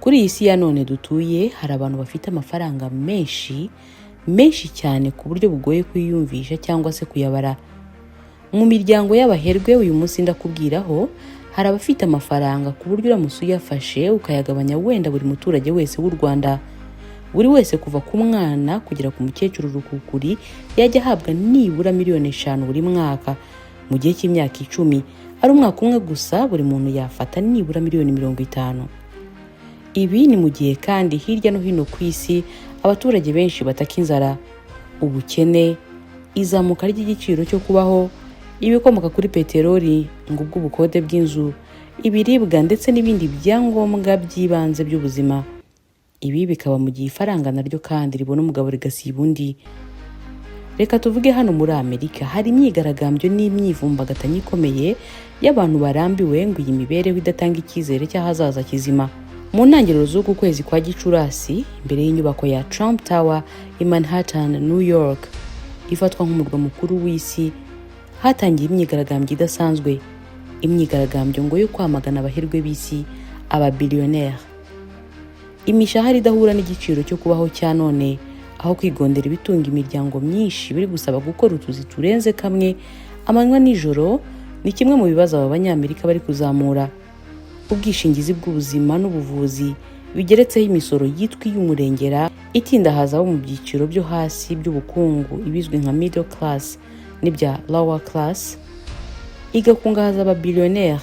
Kuri iyi si ya none dutuye, hari abantu bafite amafaranga menshi menshi cyane ku buryo bugoye kuyiyumvisha cyangwa se kuyabara. Mu miryango y'abaherwe uyu munsi ndakubwiraho, hari abafite amafaranga ku buryo uramutse uyafashe ukayagabanya wenda buri muturage wese w'u Rwanda, buri wese kuva ku mwana kugera ku mukecuru rukukuri, yajya ahabwa nibura miliyoni 5 buri mwaka mu gihe cy'imyaka 10, ari umwaka umwe gusa, buri muntu yafata nibura miliyoni 50. Ibi ni mu gihe kandi hirya no hino ku isi abaturage benshi bataka inzara, ubukene, izamuka ry'igiciro cyo kubaho, ibikomoka kuri peteroli, ngo ubw'ubukode bw'inzu, ibiribwa ndetse n'ibindi byangombwa by'ibanze by'ubuzima. Ibi bikaba mu gihe ifaranga naryo kandi ribona umugabo rigasiba undi. Reka tuvuge hano muri Amerika, hari imyigaragambyo n'imyivumbagatanyo ikomeye y'abantu barambiwe ngo iyi mibereho idatanga icyizere cy'ahazaza kizima. Mu ntangiriro z'uku kwezi kwa Gicurasi, imbere y'inyubako ya Trump Tower i Manhattan, New York, ifatwa nk'umurwa mukuru w'isi, hatangiye imyigaragambyo idasanzwe, imyigaragambyo ngo yo kwamagana abaherwe b'isi, ababiliyoneri, imishahara idahura n'igiciro cyo kubaho cya none, aho kwigondera ibitunga imiryango myinshi biri gusaba gukora utuzi turenze kamwe amanywa nijoro, ni kimwe mu bibazo aba Banyamerika bari kuzamura. Ubwishingizi bw'ubuzima n'ubuvuzi bigeretseho imisoro yitwa iy'umurengera, itindahaza abo mu byiciro byo hasi by'ubukungu, ibizwi nka middle class n'ibya lower class, igakungahaza ababiliyoneri,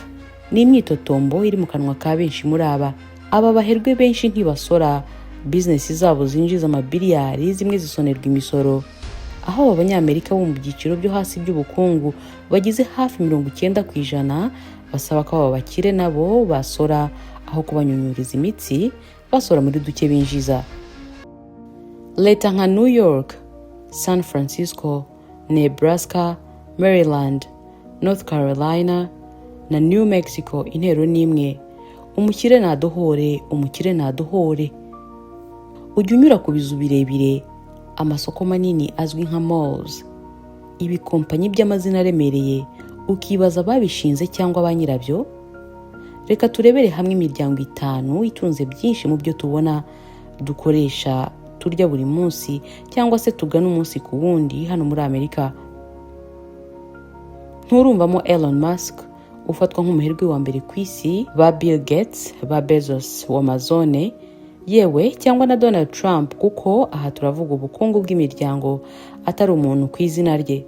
ni imyitotombo iri mu kanwa ka benshi muri aba. Aba baherwe benshi ntibasora. Bizinesi zabo zinjiza amabiliyari zimwe zisonerwa imisoro, aho aba Banyamerika bo mu byiciro byo hasi by'ubukungu bagize hafi 90% basaba ko aba bakire nabo basora, aho kubanyunyuriza imitsi basora muri duke binjiza. Leta nka New York, San Francisco, Nebraska, Maryland, North Carolina na New Mexico, intero ni imwe: "Umukire nadohore, umukire nadohore." Ujya unyura ku bizu birebire, amasoko manini azwi nka malls, ibikompanyi by'amazina aremereye, ukibaza ababishinze cyangwa ba nyirabyo? Reka turebere hamwe imiryango itanu itunze byinshi mu byo tubona, dukoresha, turya buri munsi cyangwa se tugana umunsi ku wundi hano muri Amerika. Nturumvamo Elon Musk ufatwa nk'umuherwe wa mbere ku isi, ba Bill Gates, ba Bezos wa Amazon, yewe cyangwa na Donald Trump, kuko aha turavuga ubukungu bw'imiryango, atari umuntu ku izina rye.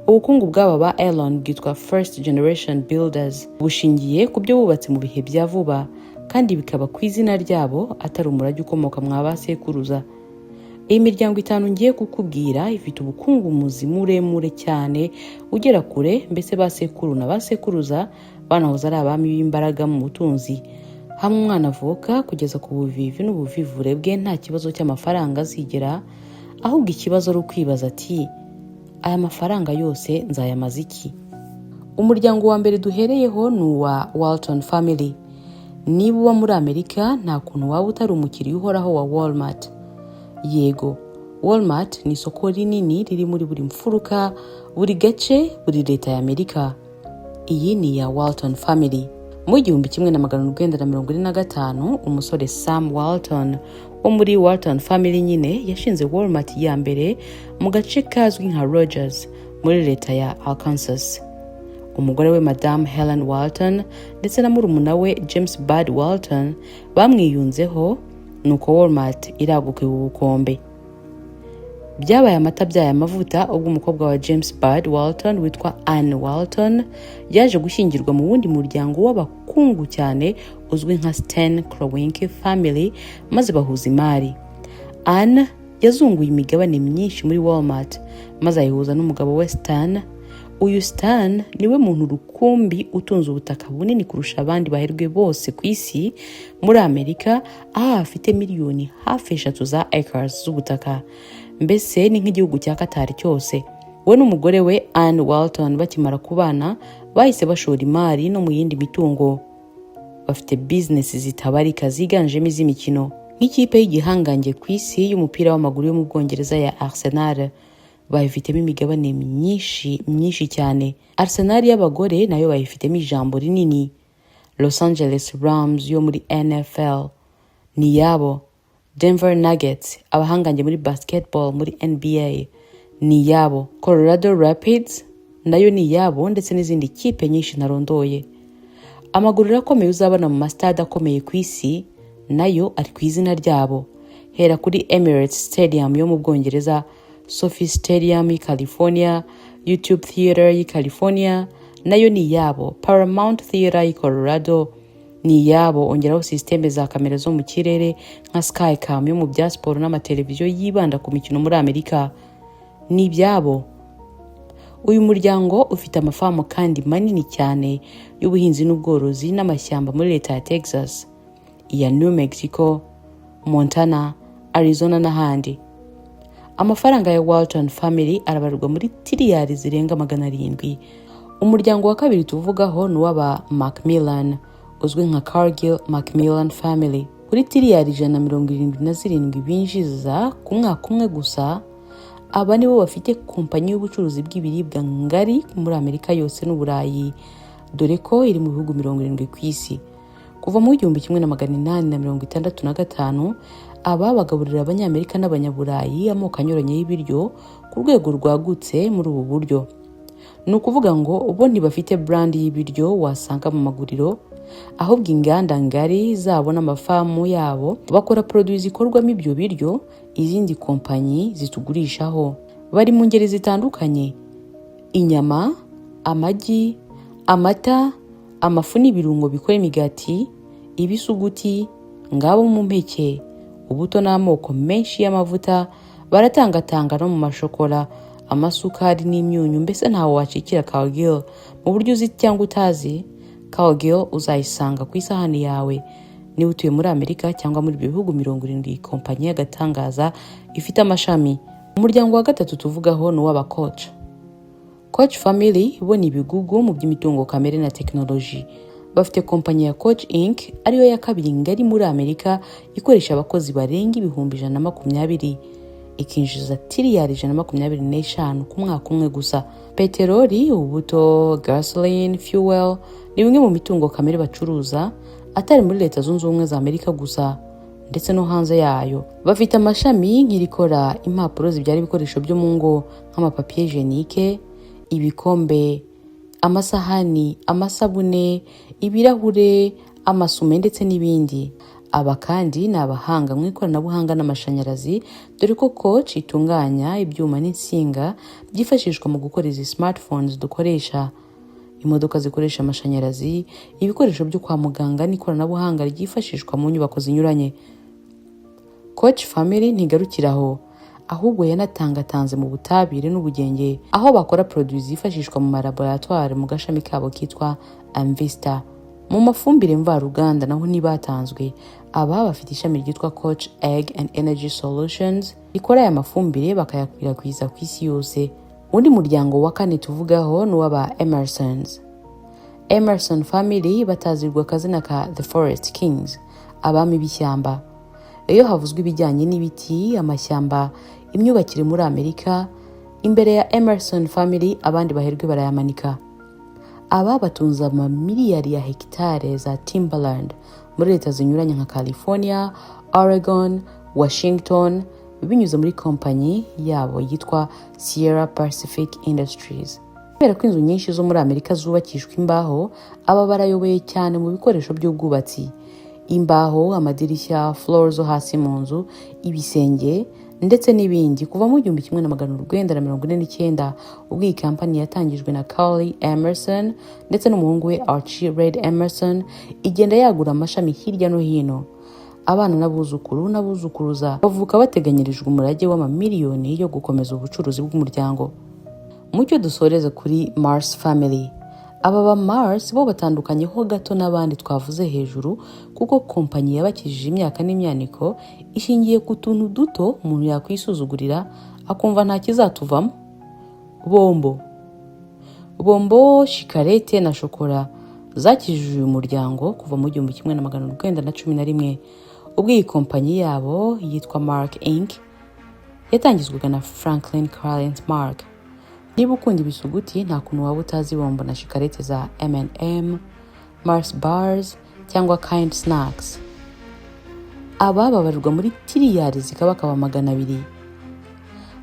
Ubukungu bw'aba ba Elon bwitwa First Generation Builders, bushingiye ku byo bubatse mu bihe bya vuba, kandi bikaba ku izina ryabo, atari umurage ukomoka mwa ba sekuruza. Iyi miryango itanu ngiye kukubwira ifite ubukungu muzi muremure cyane ugera kure, mbese ba sekuru na ba sekuruza banahoze ari abami b'imbaraga mu butunzi, hamwe umwana avuka kugeza ku buvivi n'ubuvivure bwe nta kibazo cy'amafaranga azigera, ahubwo ikibazo ari ukwibaza ati: "Aya mafaranga yose nzayamaza iki?" Umuryango wa mbere duhereyeho ni uwa Walton Family. Niba uba muri Amerika, nta kuntu waba utari umukiriya uhoraho wa Walmart. Yego, Walmart ni isoko rinini riri muri buri mfuruka, buri gace, buri leta ya Amerika. Iyi ni iya Walton Family. Mu 1945, umusore Sam Walton wo muri Walton Family nyine yashinze Walmart ya mbere mu gace kazwi nka Rogers muri leta ya Arkansas. Umugore we, Madamu Helen Walton, ndetse na murumuna we James Bud Walton bamwiyunzeho, nuko Walmart iraguka iba ubukombe. Byabaye amata abyaye amavuta ubwo umukobwa wa James Bud Walton witwa Ann Walton yaje gushyingirwa mu wundi muryango w'abakungu cyane uzwi nka Stan Kroenke Family, maze bahuza imari. Ann yazunguye imigabane myinshi muri Walmart maze ayihuza n'umugabo we Stan. Uyu Stan niwe muntu rukumbi utunze ubutaka bunini kurusha abandi baherwe bose ku isi muri Amerika, aho afite miliyoni hafi 3 za acres z'ubutaka, mbese ni nk'igihugu cya Katari cyose. We n'umugore we Ann Walton bakimara kubana bahise bashora imari no mu yindi mitungo. Bafite bizinesi zitabarika ziganjemo iz'imikino, nk'ikipe y'igihangange ku isi y'umupira w'amaguru yo mu Bwongereza ya Arsenal, bayifitemo imigabane myinshi myinshi cyane. Arsenal y'abagore nayo bayifitemo ijambo rinini, Los Angeles Rams yo muri NFL. ni iyabo. Denver Nuggets, abahangange muri basketball muri NBA, ni iyabo. Colorado Rapids nayo ni iyabo, ndetse n'izindi kipe nyinshi ntarondoye. Amaguriro akomeye uzabona mu masitade akomeye ku isi nayo ari ku izina ryabo, hera kuri Emirates Stadium yo mu Bwongereza, SoFi Stadium y'i California, YouTube Theater y'i California nayo ni iyabo, Paramount Theater y'i Colorado ni iyabo. Ongeraho sisiteme za kamera zo mu kirere nka Skycam yo mu bya siporo n'amateleviziyo yibanda ku mikino muri Amerika ni ibyabo. Uyu muryango ufite amafamu kandi manini cyane y'ubuhinzi n'ubworozi n'amashyamba muri leta ya Texas, iya New Mexico, Montana, Arizona n'ahandi. Amafaranga ya Walton Family arabarwa muri tiriyari zirenga 700. Umuryango wa kabiri tuvugaho ni uw'aba Macmillan, uzwi nka Cargill Macmillan Family. Kuri tiriyari 177 binjiza ku mwaka umwe gusa, aba nibo bafite kompanyi y'ubucuruzi bw'ibiribwa ngari muri Amerika yose n'Uburayi, dore ko iri mu bihugu 70 ku isi. Kuva mu 1865, aba bagaburira Abanyamerika n'Abanyaburayi amoko anyuranye y'ibiryo ku rwego rwagutse. Muri ubu buryo, ni ukuvuga ngo bo ntibafite brand y'ibiryo wasanga mu maguriro, ahubwo inganda ngari zabo n'amafamu yabo bakora produits zikorwamo ibyo biryo izindi kompanyi zitugurishaho. Bari mu ngeri zitandukanye: inyama, amagi, amata, amafu n'ibirungo bikora imigati, ibisuguti, ngabo mu mpeke, ubuto n'amoko menshi y'amavuta. Baratangatanga no mu mashokora, amasukari n'imyunyu. Mbese ntawe wacikira Cargill. Mu buryo uzi cyangwa utazi, Cargill uzayisanga ku isahani yawe niba utuye muri Amerika cyangwa muri ibyo bihugu 70 kompanyi y'agatangaza ifite amashami. Umuryango wa gatatu tuvugaho ni uw'aba Koch. Koch Family bo ni ibigugu mu by'imitungo kamere na tekinoloji. Bafite kompanyi ya Koch Inc, ariyo ya kabiri ngari muri Amerika, ikoresha abakozi barenga 120,000, ikinjiza tiriyari 125 ku mwaka umwe gusa. Peteroli, ubuto, gasoline, fuel ni bimwe mu mitungo kamere bacuruza, atari muri Leta Zunze Ubumwe za Amerika gusa, ndetse no hanze yayo. Bafite amashami nk'irikora impapuro zibyara ibikoresho byo mu ngo nk'ama papier hygiénique, ibikombe, amasahani, amasabune, ibirahure, amasume ndetse n'ibindi. Aba kandi ni abahanga mu ikoranabuhanga n'amashanyarazi, dore ko Koch itunganya ibyuma n'insinga byifashishwa mu gukora izi smartphones dukoresha, imodoka zikoresha amashanyarazi, ibikoresho byo kwa muganga n'ikoranabuhanga ryifashishwa mu nyubako zinyuranye. Koch Family ntigarukira aho, ahubwo yanatangatanze mu butabire n'ubugenge, aho bakora produits zifashishwa mu malaboratwari mu gashami kabo kitwa Amvista. Mu mafumbire mvaruganda naho ntibatanzwe. Aba bafite ishami ryitwa Koch Ag and Energy Solutions rikora aya mafumbire, bakayakwirakwiza ku isi yose. Undi muryango wa kane tuvugaho ni uw'aba Emersons. Emerson Family batazirwa akazina ka The Forest Kings, abami b'ishyamba. Iyo havuzwe ibijyanye n'ibiti, amashyamba, imyubakire muri Amerika, imbere ya Emerson Family abandi baherwe barayamanika. Aba batunze amamiliyari ya hegitari za timberland muri leta zinyuranye nka California, Oregon, Washington, binyuze muri kompanyi yabo yitwa Sierra Pacific Industries. Kubera ko inzu nyinshi zo muri Amerika zubakishwa imbaho, aba barayoboye cyane mu bikoresho by'ubwubatsi: imbaho, amadirishya, floor zo hasi mu nzu, ibisenge ndetse n'ibindi. Kuva mu 1949, ubwo iyi kampani yatangijwe na Curly Emerson ndetse n'umuhungu we Archie Red Emerson, igenda yagura amashami hirya no hino. Abana n'abuzukuru n'abuzukuruza bavuka bateganyirijwe umurage w'amamiliyoni yo gukomeza ubucuruzi bw'umuryango. Mucyo dusoreze kuri Mars Family. Aba ba Mars bo batandukanyeho gato n'abandi twavuze hejuru, kuko kompanyi yabakijije imyaka n'imyaniko ishingiye ku tuntu duto umuntu yakwisuzugurira akumva nta kizatuvamo: bombo. Bombo, shikarete na shokora zakijije uyu muryango kuva mu 1911, ubwo iyi kompanyi yabo yitwa Mark Inc yatangizwaga na Franklin Clarence Mark. Niba ukunda ibisuguti, nta kuntu waba utazi bombo na shikarete za M&M, Mars Bars cyangwa Kind Snacks. Aba babarirwa muri tiriyari zikabakaba 200,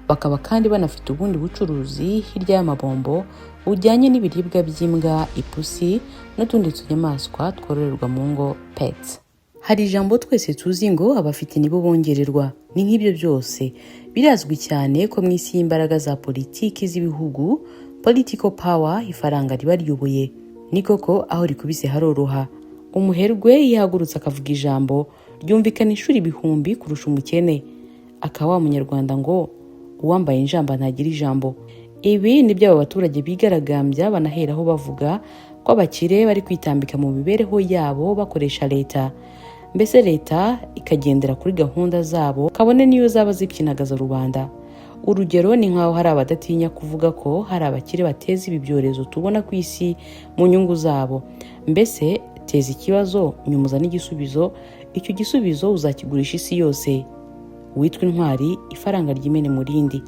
bakaba kandi banafite ubundi bucuruzi hirya y'amabombo bujyanye n'ibiribwa by'imbwa, ipusi n'utundi tunyamaswa twororerwa mu ngo, pets. Hari ijambo twese tuzi ngo "abafite nibo bongererwa". Ni nk'ibyo byose. Birazwi cyane ko mu isi y'imbaraga za politiki z'ibihugu, political power, ifaranga riba riyoboye. Ni koko, aho rikubise haroroha. Umuherwe iyo ahagurutse akavuga ijambo, ryumvikana inshuro ibihumbi kurusha umukene. Akaba wa Munyarwanda ngo "uwambaye injamba ntagira ijambo". Ibi ni byo aba baturage bigaragambya banaheraho bavuga ko abakire bari kwitambika mu mibereho yabo bakoresha leta, mbese leta ikagendera kuri gahunda zabo, kabone n'iyo zaba zipyinagaza rubanda. Urugero ni nk'aho hari abadatinya kuvuga ko hari abakire bateza ibi byorezo tubona ku isi mu nyungu zabo. Mbese teza ikibazo, nyumuza n'igisubizo, icyo gisubizo uzakigurisha isi yose, witwa intwari, ifaranga ryimene mu rindi.